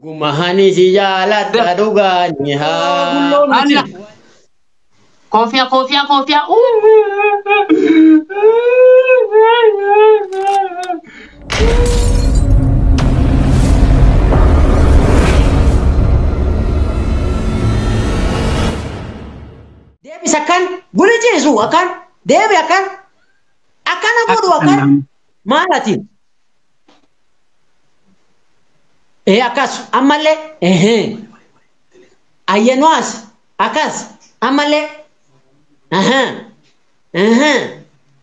Gumahani si jaaladha dhugaani haa. Alla. Koofia koofia koofia. Deebis akkan guli ciisu akkan deebi akkan akkana godhu akkan maal ati? Ee akkas ammallee ehee ayyanuas akkas ammallee ahaa ahaa.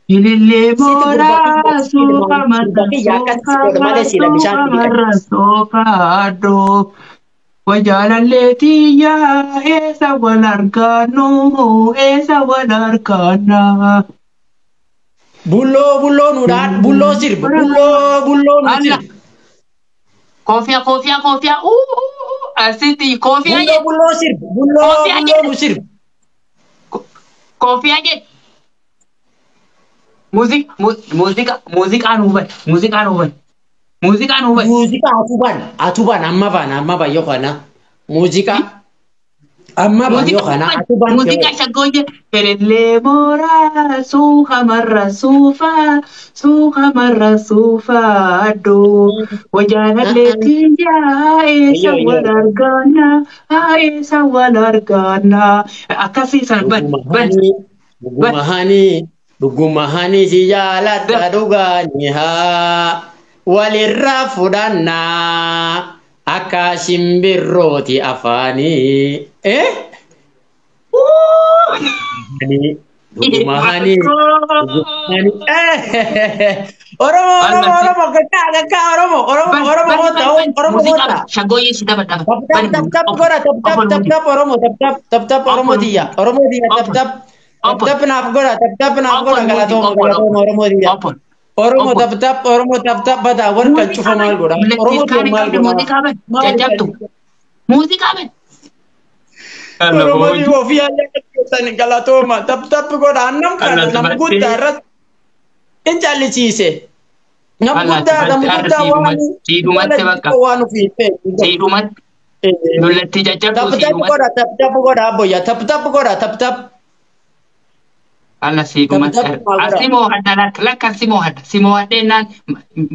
Ilillee Sitti mooraa suufa marga gurbaa kiyya akkas si godhu malee sila bishaan suufa si dhiqate. marra suufa addoo. Wajaalallee tiyyaa eessa wal argannu eessa wal arganna. Bulloo bulloo nuudhaan bulloo sirba bulloo bulloo nu Alla. sirba. Koofia koofia koofia. Asitti koofia Bulloo jedhe. bulloo sirba bulloo Koofia bulloo jedhe. nu sirba. Koofia jedhe. Muuziqaa nuu bani. Muuziqaa nuu bani. Muuziqaa nuu bani. Muuziqaa atuban atuban amma ban amma ban yoo kana muuziqaa amma ban yoo kana atuban Muuziqaa shaggoo jedhe. Elellee mooraa suuqa marra suufa suuqa marra suufa addoo. Wajaalallee tiyyaa eessa Ayyo, ayyo. wal arganna eessa wal arganna. Akkasii san bani bani. Dhugumahanii dhugumahanii si jaaladha dhugaanii haa walirraa fudhannaa akka shimbirrooti afaanii. Eh? Dhugumahanii dhugumahanii. Oromoo Oromoo Oromoo gaggaa gaggaa Oromoo Oromoo Oromoo hoota Oromoo hoota. Shaggooyyee si daba daba. Tap tap tap tap godha tap tap tap tap Oromoo tap tap tap tap Oromoo tiyya Oromoo tiyya tap tap tap tap naaf godha tap tap naaf godha galatooma galatooma Oromoo tiyya Oromoo tap tap Oromoo tap tap badaa warqan cufa maal godha Oromoo tiyya maal godha Muuziqaa bani. Jajjabdu. Muuziqaa bani. Oromoo tiyya ofii ayyaana galatooma tap tap godha annam kana nam guddaa irratti hin callisiise nam guddaa nam guddaa waan Siidhumatti bakka. waan ofii Siidhumatti. Lollattii jajjabdu Tap tap siidhumatti. godha tap tap godha abboyya tap tap godha tap tap. Alla siidhumatti. Tap tap maal godha? Asi moo'adha lakka lakka si moo'adha. Si moo'adhee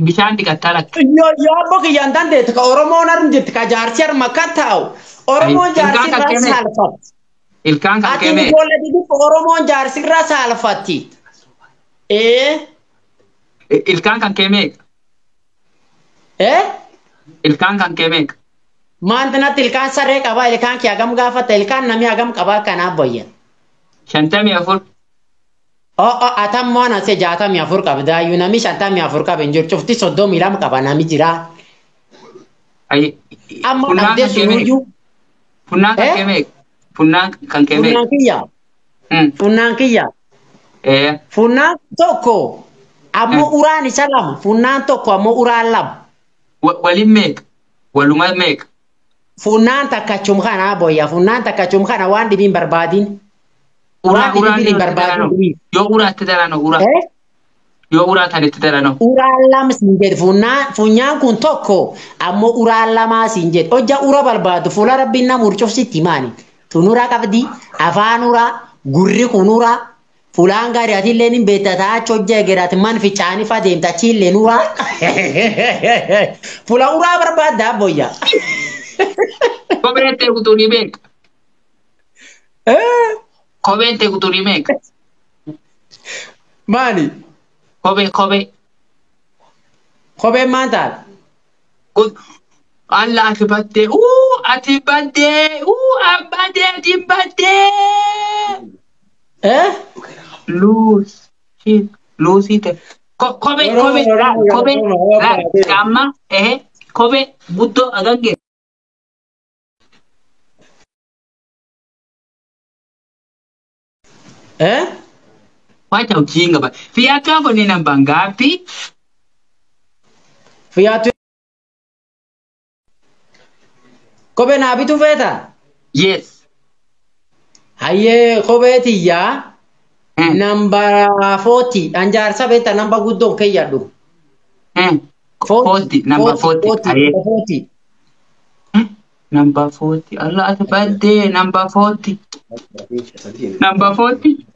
bishaan dhiqattaa lakka. Yoo yoo abbo kiyyaan dandeettu ka Oromoon harm jirti ka jaarsi harma akka taa'u Oromoon Ilkaan jaarsi kan irraa kenne. saalfatti. Ilkaan kan Ati kee meeqa? ijoollee xixiqqoo Oromoon jaarsi irraa saalfatti. Ee Ilkaan kan kee meeqa? ee Ilkaan kan kee meeqa? maanti natti ilkaan saree qabaa ilkaan kee hagam gaafata ilkaan namni hagam qabaa kanaaf boyya. 54. Oo atammoo anase 64 qabdaayyuu namni 54 qaba hin jiru cufti 32 qaba nami jira. Ayi. Amma Funnaan dhabdee kan kee meeqa? sunuyyuu. Funnaan kan Eh? kee meeqa? Funnaan kan kee meeqa? Funnaan kiyya funnaan kiyya. Ee. Funnaan tokko ammoo uraan isa lama funnaan tokko ammoo uraan lama. Waliin meeqa? Walumaa meeqa? Funnaan takka achum kana boyya funnaan takka achum kana waan dhibiin barbaadin. Uraa Waan uraan dhibiin itti barbaadin daranoo. dhibii. Yoo uraa itti daranoo uraa. Eh? Yoo uraa tan itti daranoo. Uraan lama siin jedhe funnaan funyaan kun tokko ammoo uraan lamaa siin jedhe hojja ura barbaadu fuula rabbiin nama urcufsitti himaani. Tun uraa qabdi afaan uraa gurri kun uraa fuulaan gaarii ati illee ni beekta taa'achi hojja eegeraati man ficaanii fa deemta achi illee uraa. Fuula uraa barbaadda boyya. Kopheen ta'e kuturii meeqa? Kopheen ta'e kuturii meeqa? Maali? Kophee kophee. Kopheen maal taate? Alla ati baddee ati baddee abbadee ati baddee. Eh? Luusii luusii ta'e. Kophee kophee kophee qaama kophee guddoo agangee. Eh? Wacha ujinga ba. Viatu yako ni namba ngapi? Viatu kophee naa bituu feetaa? Yes. Hayyee kophee tiyyaa namba 40 an jaarsa beektaa namba guddoon keeyyadhu. 40 namba 40. Hayyee. 40. Number 40. Allah ati baddee number 40. Number 40.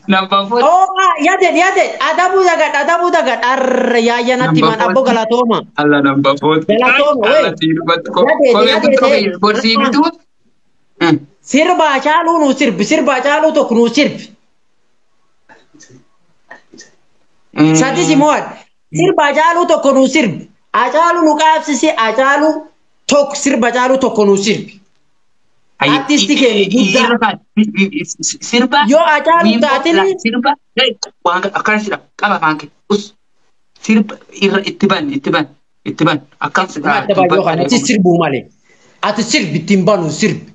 Number 40. Oh, yaade yaade adabuu dagadha adabuu dagadha arre yaayya natti Number himan abbo 40. galatooma. Allah number 40. Galatooma Allah wee. sirbatti Yaade kophee yaade kun kophee borsii bituu. Sirba Hacaaluu nuu sirbi sirba Hacaaluu tokko nuu sirbi. Sadi si mo'adha. Sirba Hacaaluu tokko nuu sirbi. Hacaaluu nu qaabsisi Hacaaluu tokko sirba Hacaaluu tokko nuu sirbi. Artisti keenya guddaa. Sirba. Yoo Hacaaluu taatini Sirba. Waan akkana sidha qaba afaan kee. Us. Sirba irra itti ban itti ban itti ban akkas sidha. Madda baay'oo kana ati sirbuu malee. Ati sirbi ittiin banu sirbi.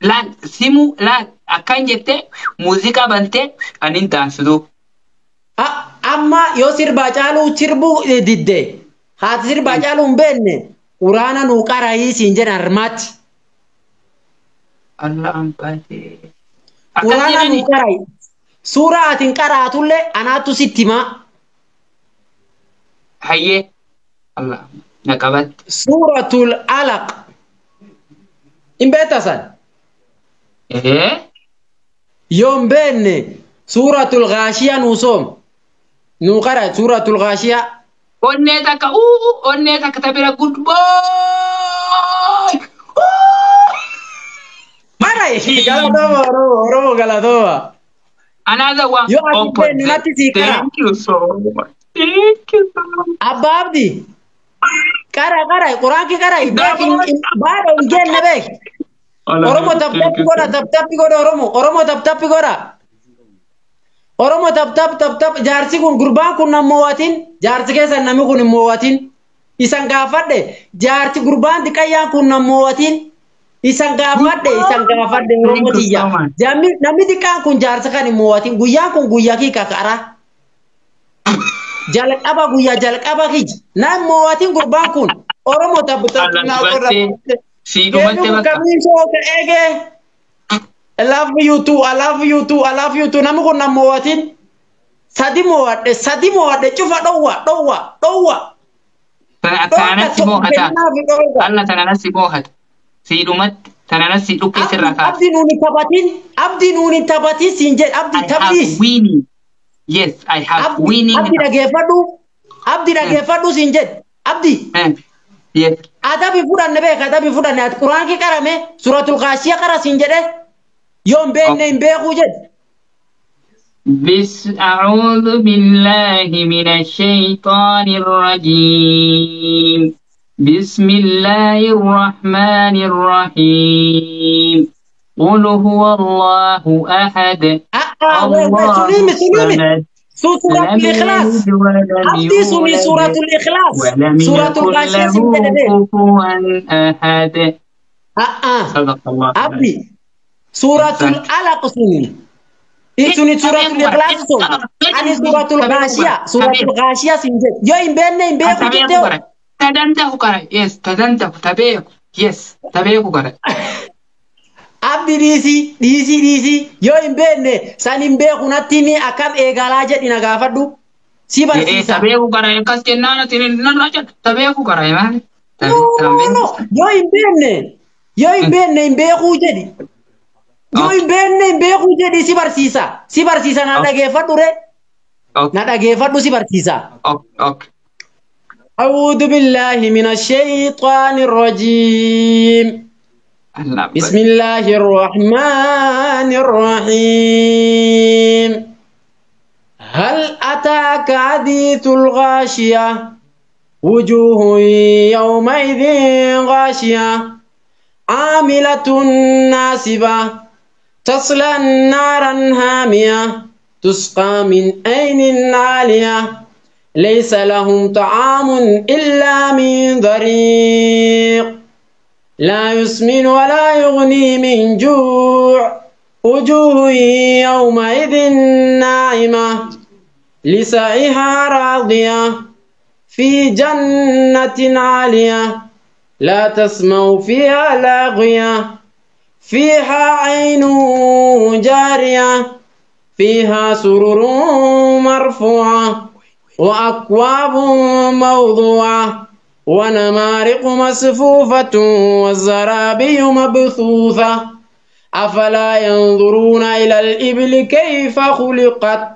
Laal simu laal akkan jettee muuziqaa bantee ani hin daansitu. Amma yoo sirba Hacaaluu sirbuu didde haati sirba Hacaaluu hin beekne quraana nuu qara'ii siin jedhan harmaatti. Allah ambaatee. Akkas Quraana nuu jedhani. qara'i. Suuraa ati hin qaraatullee anaattu sitti himaa. Hayyee. Allah na qabatti. Suuratul Alaq. Hin beekta san? Ee. Yoo hin beekne suuratul Gaashiyaa nuu soom. Nuu qara'i suuratul Gaashiyaa. Onnee takka uu onnee takka tabira good boy. Qara'i! Galatooma Oromoo Oromoo galatooma. Another one. Yoo ati hin beekne natti sii qara. Thank you so much. Thank you so much. Abbaa Abdii. Qara qara quraan kee qara'i beek baadha hin geenne beek. Oromo taptappi godha taptappi godha Oromo Oromo taptappi godha. Oromo taptap taptap jaarsi kun gurbaan kun nan mo'atin jaarsi keessan namni kun hin mo'atin. Isan gaafadhe jaarsi gurbaan xiqqayyaan kun nan mo'atin. Isan gaafadhe isan gaafadhe Oromo Thank you tiyya. so much. Jammi namni xiqqaan kun jaarsa kan hin mo'atin guyyaan kun guyyaa kii kakara. Jalqaba guyyaa jalqaba kiyya. Nan mo'atin gurbaan kun Oromo taptap Allah naa godha. dubattee sii dhumatte Geemi kun bakka. kamiisoo ka eegee. I love you too, I love you too, I love you too. Namni kun nan mo'atin. Sadi mo'adhe, sadi mo'adhe, cufa dhowwa, dhowwa, dhowwa. Tana Dhowwa tananatti tokko moo'ata. kennaafi dhowwa. Allah tananatti moo'ata. Sii dhumatti tananatti dhukkee sirraa kaasa. Abdi nuun hin taphatin, abdi nuun hin taphatin siin jedhe, abdi I have taphiis. winning. Yes, I have Abdi, winning. abdi dhageeffadhu, abdi dhageeffadhu siin jedhe, abdi. Yes. Adabi fudhanne beek, adabi fudhanne, ati quraan kee qarame, suuratul Gaashiyaa qara siin jedhe. Yoo hin beekne hin beekuu jedhe. بس أعوذ بالله من الشيطان الرجيم. بسم الله الرحمن الرحيم. قل هو الله أحد. Ah, wait, wait, الله sunimi, sunimi. الصمد. Suuratul لم Ikhlaas. يلد ولم Abdii suni يولد suuratul Ikhlaas. ولم Suuratul يكن Gaashiyaa له siin jedhe beek. كفوا أحد. Ah, ah. صدق الله Abdi, suuratul Alaq suni. Suni suuratul Ikhlaas sun. Ani suuratul Gaashiyaa, suuratul Gaashiyaa siin jedhe. Yoo hin beekne hin beeku jettee hoo? Tadantahu qara. Yes, tadantahu tabeeku. Yes, tabeeku qara. Abdi dhiisii, dhiisii, dhiisii. Yoo hin beekne san hin beeku natti himi akkam eegalaa jedhi na gaafadhu. Si barsiisa. Tabeeku qara. Akkas jennaan ati narraa jedhu. Tabeeku qara maali? No, no, no. Yoo hin beekne, yoo hin beekne hin beekuu jedhi. Yoo hin beekne hin beekuu jedhi si barsiisa. Si barsiisa na dhageeffadhu re. Na dhageeffadhu si barsiisa. Okay. أعوذ بالله من الشيطان الرجيم. Allah. بسم الله الرحمن الرحيم. هل أتاك حديث الغاشية؟ وجوه يومئذ غاشية عاملة ناصبة تصلى نارا هامية تسقى من عين عالية ليس لهم طعام إلا من ضريع لا يسمن ولا يغني من جوع وجوه يومئذ ناعمة لسعيها راضية في جنة عالية لا تسمع فيها لاغية فيها عين جارية فيها سرر مرفوعة وأكواب موضوعة ونمارق مصفوفة والزرابي مبثوثة أفلا ينظرون إلى الإبل كيف خلقت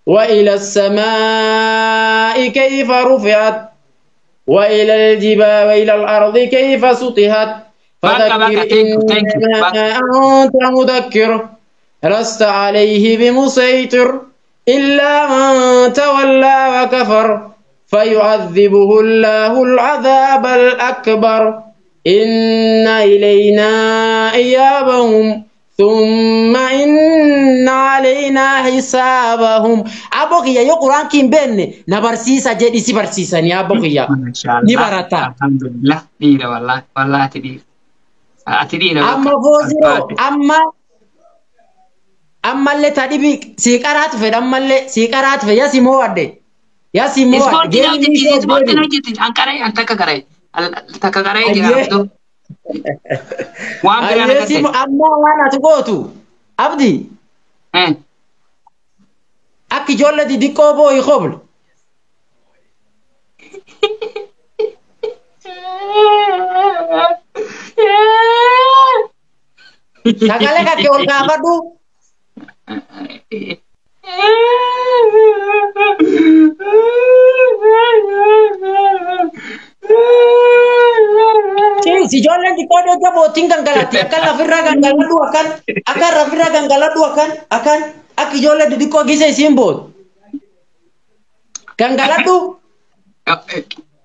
وإلى السماء كيف رفعت وإلى الجبال وإلى الأرض كيف سطحت فذكر إنما أنت مذكر لست عليه بمسيطر إلا من تولى وكفر فيعذبه الله العذاب الأكبر إن إلينا إيابهم ثم إن علينا حسابهم. أبوكي يا قرآن كين بين نبرسيسا جدي سبرسيسا يا أبوكي نبرتا. الحمد لله ديرة والله والله تدير أتدير. أما فوزيرو أما اللي تدي سيكارات في أما اللي سيكارات في يا سيمو أدي يا سيمو أدي. إسبورت نوجد أنكاري أنتك كاري تكاري جرا. أما وانا تقوتو أبدي أكي جولة دي ديكوبو يخبل سكالك أكي أولكافدو Si ijoolleen xiqqoo dheedha bootiin gangalatti akkan lafirraa gangaladhu akkan akkan lafirraa gangaladhu akkan akkan akka ijoollee xixiqqoo gisa isiin bootu. Gangaladhu.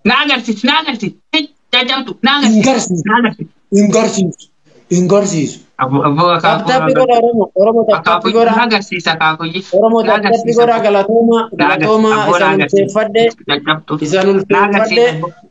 Na agarsiisi na agarsiisi jajjabdu na agarsiisi. Hin garsiisu hin garsiisu. Abboo Taphii godha Oromoo Oromoo taphii godha. Na agarsiisa akaakuyyi. Oromoo taphii godha galatooma galatooma isaan ulfeeffadhe isaan ulfeeffadhe. Na agarsiisa.